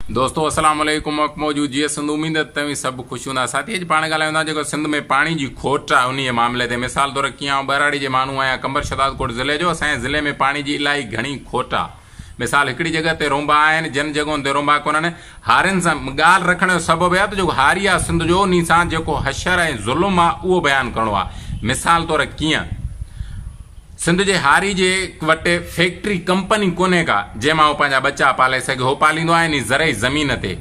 دوستو اسلام عليڪم وقت موجود جيئي سنڌ اميد ته توهين سڀ خوش هوندا ساٿي اڄ پاڻ ڳالهايون ٿا جيڪو سنڌ ۾ پاڻي جي کوٽ آهي انهي معاملي تي مثال طور ڪيئن آئون ٻهراڙي جي ماڻهو آهيان قمبر شهدادڪوٽ ضلعي جو اسان جي ضلعي ۾ پاڻي جي الاهي گهڻي کوٽ آهي مثال هڪڙي جڳهه تي رونبا آهن جن جڳهن تي رونبا ڪونهن هارين سان ڳالهه رکڻ جو سبب اهو آهي ته جيڪو هاري آهي سنڌ جو انهي سان جيڪو حشر ۽ ظلم آهي اهو بيان ڪرڻو آهي مثال طور ڪيئن سنڌ جي هاري جي وٽ فيڪٽري ڪمپني ڪونهي ڪا جنهن مان هو پنهنجا ٻچا پالي سگهي هو پاليندو آهي انهي زرعي زمين تي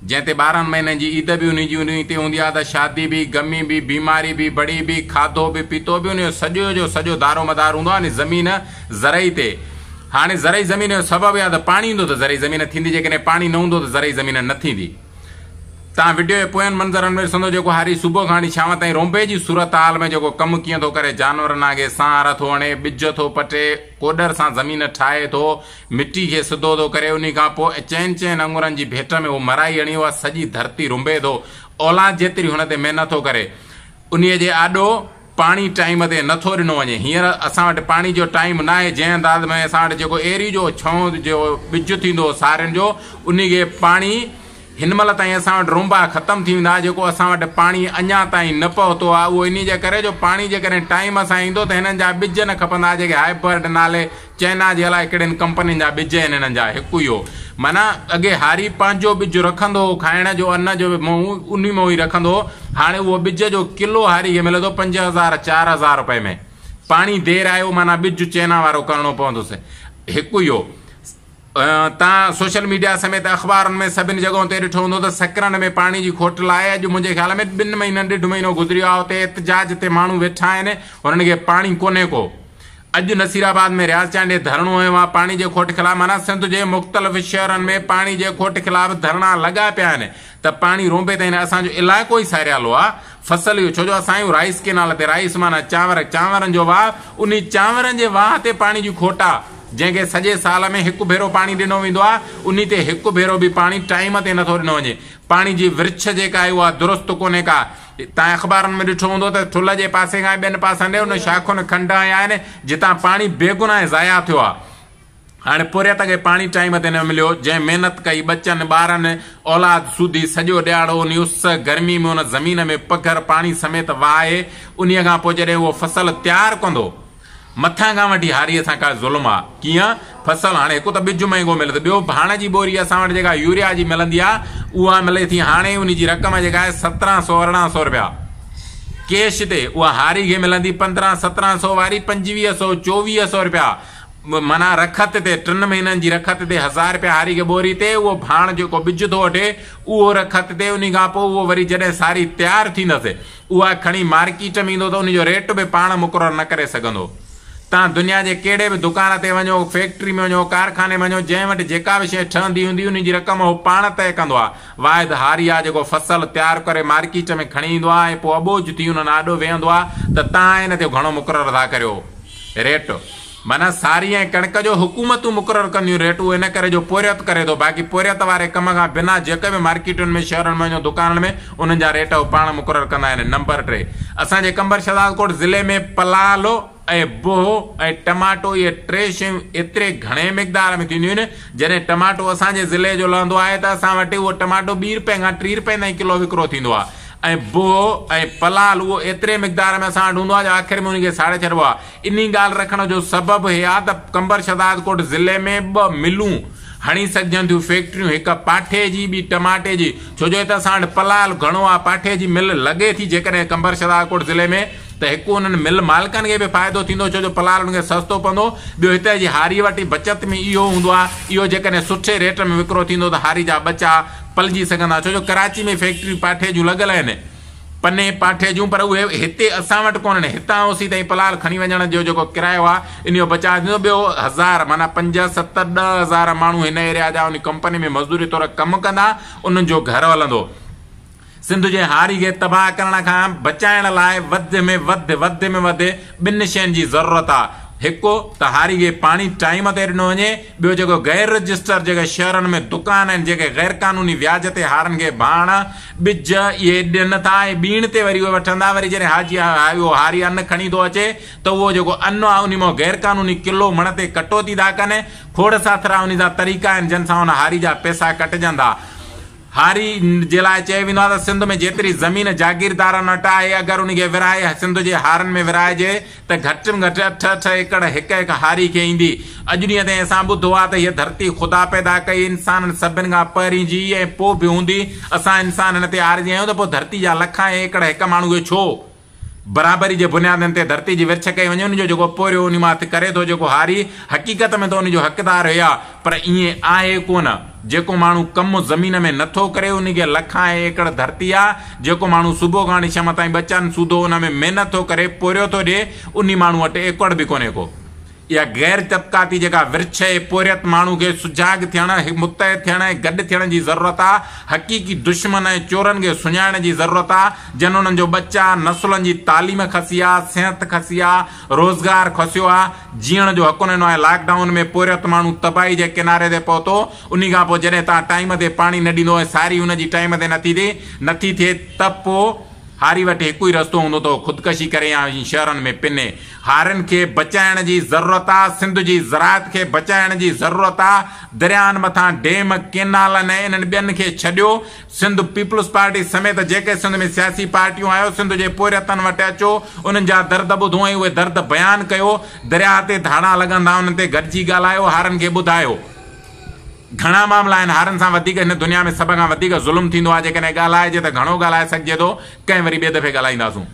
جنهن تي 12 مهينن جي عيد به انهي جي انهي تي هوندي آهي ته شادي به غمي به بيماري به بڙي به کاڌو به پيتو به انهي جو سڄو جو سڄو دارو مدار هوندو آهي انهي زمين زرعي تي هاڻي زرعي زمين جو سبب اهو آهي ته پاڻي هوندو ته زرعي زمين ٿيندي جيڪڏهن پاڻي نه هوندو ته زرعي زمين نه ٿيندي. توهان وڊيو جي پوين منظرن ۾ ڏسندو جيڪو هاري صبح کان وٺي شام تائين رونبي جي صورتحال ۾ جيڪو ڪم ڪيئن ٿو ڪري جانورن آگي سانهر ٿو هڻي ٻج ٿو پٽي ڪوڏر سان زمين ٺاهي ٿو مٽي کي سڌو ٿو ڪري انهي کان پوء چئن چئن اڱرن جي ڀيٽ ۾ هو مرائي هڻي اها سڄي ڌرتي رنبي ٿو اولاد جيتري هن تي محنت ٿو ڪري انهي جي آڏو پاڻي ٽائيم تي نه ٿو ڏنو وڃي هينئر اسان وٽ پاڻي جو ٽائيم ناهي جنهن انداز ۾ اسان وٽ جيڪو ايري جو ڇئون جو ٻج ٿيندو هو سارين جو انهي کي پاڻي هن مهل تائين اسان وٽ رونبا ختم ٿي ويندا جيڪو اسان وٽ پاڻي اڃا تائين نه پهتو آهي اهو انهي جي ڪري جو پاڻي جيڪڏهن ٽائيم سان ايندو ته هنن جا ٻج نه کپندا جيڪي هائبرڊ نالي چئنا جي الائي ڪهڙين ڪمپنين جا ٻج آهن هنن جا هڪ اهو معنيٰ اڳي هاري پنهنجو ٻج رکندو هو کائڻ جو ان جو انهي مان ئي رکندو هو هاڻي اهو ٻج جو ڪلو هاري کي ملي ٿو 5000 4000 رپئي ۾ پاڻي دير آيو معنيٰ ٻج چئنا وارو ڪرڻو پوندس هڪ اهو تان سوشل ميڊيا سميت اخبارن ۾ سڀني جڳهن تي ڏٺو هوندو ته سڪرنڊ ۾ پاڻي جي کوٽ لاء اڄ منهنجي خيال ۾ ٻن مهينن ڏيڍ مهينو گذريو آهي اتي احتجاج تي ماڻهو ويٺا آهن هنن کي پاڻي ڪونهي ڪو اڄ نصير آباد ۾ رياض چانڊيي ڌرڻو هنيو آهي پاڻي جي کوٽ خلاف معنيٰ سنڌ جي مختلف شهرن ۾ پاڻي جي کوٽ خلاف ڌرڻا لڳا پيا آهن ته پاڻي رونبي تائين اسان جو علائقو ئي ساريالو آهي فصل اهو ڇو جو اسان آهيون رائيس ڪينال تي رائيس معنيٰ چانور چانورن جو واهه انهي چانورن جي واهه تي پاڻي جي کوٽ آهي جنهن کي سڄي سال ۾ هڪ ڀيرو پاڻي ڏنو ويندو آهي انهي تي هڪ ڀيرو به پاڻي ٽائيم تي نٿو ڏنو وڃي پاڻي جي ورڇ جيڪا آهي اها درست ڪونهي ڪا تان اخبارن ۾ ڏٺو هوندو ته ٺلهه جي پاسي کان ٻين پاسن ڏي ان شاخن کنڊ هنيا آهن جتان پاڻي بيگناهه ضايع ٿيو آهي. هاڻي پورهيت کي پاڻي ٽائيم تي نه مليو جنهن محنت ڪئي ٻچن ٻارن اولاد سوڌي سڄو ڏهاڙو انهي اس گرمي ۾ ان زمين ۾ پگهر پاڻي سميت وهائي انهي کان پوء جڏهن اهو فصل تيار ڪندو مٿان کان وٺي هاريء سان ڪا ظلم آ. ڪيئن؟ فصل هاڻي هڪ ته ٻج مهنگو ملي ٿو ٻيو ڀاڻ جي ٻوري اسان وٽ جيڪا يوريا جي ملندي آ اها ملي ٿي هاڻي ان جي رقم جيڪا آهي 17 سو 18 سو رپيا ڪيش تي اها هاري کي ملندي 15 17 سو واري 25 سو 24 سو رپيا معنيٰ رکت تي ٽن مهينن جي رکت تي هزار رپيا هاري کي ٻوري تي اهو ڀاڻ جيڪو ٻج ٿو وٺي اهو رکت تي انهي کان پوء اهو وري جڏهن ساري تيار ٿيندس اها کڻي مارڪيٽ ۾ ايندو ته ان جو ريٽ به پاڻ مقرر نه ڪري سگهندو. توهان دنيا جي ڪهڙي به دڪان تي وڃو، فيڪٽري ۾ وڃو، ڪارخاني ۾ وڃو، جنهن وٽ جيڪا به شيء ٺهندي هوندي ان جي رقم هو پاڻ طئي ڪندو آهي. واحد هاري آهي جيڪو فصل تيار ڪري مارڪيٽ ۾ کڻي ايندو آهي ۽ پوء اٻوجهه ٿي انهن آڏو ويهندو آهي ته توهان ان تي گهڻو مقرر ٿا ڪريو ريٽ. معنيٰ ساري ۽ ڪڻڪ جو حڪومتون مقرر ڪنديون ريٽ اهو ان ڪري جو پورهيت ڪري ٿو باقي پورهيت واري ڪم کان بنا جيڪي به مارڪيٽن ۾ شهرن ۾ وڃو دڪانن ۾ انهن جا ريٽ هو پاڻ مقرر ڪندا آهن نمبر 3 اسان جي قمبر شهدادڪوٽ ضلعي ۾ پلال ۽ بوهه ۽ ٽماٽو اهي ٽي شيون ايتري گهڻي مقدار ۾ ٿينديون آهن جڏهن ٽماٽو اسان جي ضلعي جو لهندو آهي ته اسان وٽ اهو ٽماٽو 2 رپين کان 3 رپين تائين ڪلو وڪرو ٿيندو آهي ۽ بوهه ۽ پلال اهو ايتري مقدار ۾ اسان وٽ هوندو آهي جو آخر ۾ ان کي ساڙي ڇڏبو آهي. انهي ڳالهه رکڻ جو سبب هي آهي ته قمبر شهدادڪوٽ ضلعي ۾ ٻه ملون هڻي سگهجن ٿيون فيڪٽريون هڪ پاٺي جي ٻي ٽماٽي جي ڇو جو هت اسان وٽ پلال گهڻو آهي پاٺي جي مل لڳي ٿي جيڪڏهن قمبر شهدادڪوٽ ضلعي ۾ ته هڪ انهن مل مالڪن کي به فائدو ٿيندو ڇو جو پلال انهن کي سستو پوندو ٻيو هتي جي هاري وٽ بچت ۾ اهو هوندو آهي اهو جيڪڏهن سٺي ريٽ ۾ وڪرو ٿيندو ته هاري جا ٻچا پلجي سگهندا ڇو جو ڪراچي ۾ فيڪٽريون پاٺي جون لڳل آهن پني پاٺي جون پر اهي هتي اسان وٽ ڪونهن هتان اوسي تائين پلال کڻي وڃڻ جو جيڪو ڪرايو آهي انهي جو بچاء ٿيندو ٻيو هزار معنيٰ 5 7 10 هزار ماڻهو هن ايريا جا انهي ڪمپني ۾ مزدوري طور ڪم ڪندا انهن جو گهر هلندو سنڌ جي هاري کي تباهه ڪرڻ کان بچائڻ لاء وڌ ۾ وڌ وڌ ۾ وڌ ٻن شين جي ضرورت آهي هڪ ته هاري کي پاڻي ٽائيم تي ڏنو وڃي، ٻيو جيڪو غير رجسٽر جيڪي شهرن ۾ دڪان آهن جيڪي غير قانوني وياج تي هارن کي ڀاڻ، ٻج اهي ڏين ٿا ۽ ٻيڻ تي وري اهي وٺن ٿا وري جڏهن حاجي اهو هاري ان کڻي ٿو اچي ته اهو جيڪو ان آهي انهي مان غير قانوني ڪلو مڻ تي ڪٽوتي ٿا ڪن، کوڙ ساٿرا انهي جا طريقا آهن جن سان ان هاري جا پئسا ڪٽجن ٿا. هاري جي لاء چيو ويندو آهي ته سنڌ ۾ جيتري زمين جاگيردارن وٽ آهي اگر ان کي ورهائي سنڌ جي هارين ۾ ورهائجي ته گهٽ ۾ گهٽ اٺ اٺ ايڪڙ هڪ هڪ هاري کي ايندي. اڄ ڏينهن تائين اسان ٻڌو آهي ته هيء ڌرتي خدا پيدا ڪئي انسانن سڀن کان پهرين جي ۽ پوء به هوندي. اسان انسان هن تي عارضي آهيون ته پوء ڌرتي جا لکان ايڪڙ هڪ ماڻهو کي ڇو؟ برابري جي بنيادن تي ڌرتي جي ورڇ ڪئي وڃي، ان جو جيڪو پورهيو انهي مان هٿ ڪري ٿو جيڪو هاري حقيقت ۾ ته انهي جو حقدار هيا پر ائين آهي ڪونه، جيڪو ماڻهو ڪم زمين ۾ نه ٿو ڪري انهي کي لکان ايڪڙ ڌرتي آ، جيڪو ماڻهو صبح کان وٺي شام تائين ٻچن سوڌو ان ۾ محنت ٿو ڪري پورهيو ٿو ڏي انهي ماڻهو وٽ ايڪڙ به ڪونهي ڪو. اها غير طبقاتي جيڪا ورڇ ۽ پورهيت ماڻهو کي سجاڳ ٿيڻ، متحد ٿيڻ ۽ گڏ ٿيڻ جي ضرورت آ، حقيقي دشمن ۽ چورن کي سڃاڻڻ جي ضرورت آ، جن انهن جو ٻچا، نسلن جي تعليم کسي آ، صحت کسي آ، روزگار کسيو آ، جيئڻ جو حق نه ڏنو آهي، لاڪ ڊائون ۾ پورهيت ماڻهو تباهي جي ڪناري تي پهتو، انهي کان پوء جڏهن توهان ٽائيم تي پاڻي نه ڏيندو ۽ ساري ان جي ٽائيم تي نٿي ٿئي ته پوء. هاري وٽ هڪ ئي رستو هوندو ته هو خودڪشي ڪري يا شهرن ۾ پني. هارين کي بچائڻ جي ضرورت آ، سنڌ جي زراعت کي بچائڻ جي ضرورت آ، درياهن مٿان ڊيم، ڪينالن ۽ انهن ٻين کي ڇڏيو، سنڌ پيپلز پارٽي سميت جيڪي سنڌ ۾ سياسي پارٽيون آهيو سنڌ جي پورهيتن وٽ اچو، انهن جا درد ٻڌو ۽ اهي درد بيان ڪيو، درياهه تي ڌاڙا لڳن ٿا انهن تي گڏجي ڳالهايو، هارين کي ٻڌايو. گهڻا معاملا آهن هارين سان وڌيڪ هن دنيا ۾ سڀ کان وڌيڪ ظلم ٿيندو آهي جيڪڏهن ڳالهائجي ته گهڻو ڳالهائي سگهجي ٿو ڪنهن وري ٻئي دفعي ڳالهائينداسون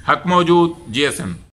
حق موجود جي ايس ايم.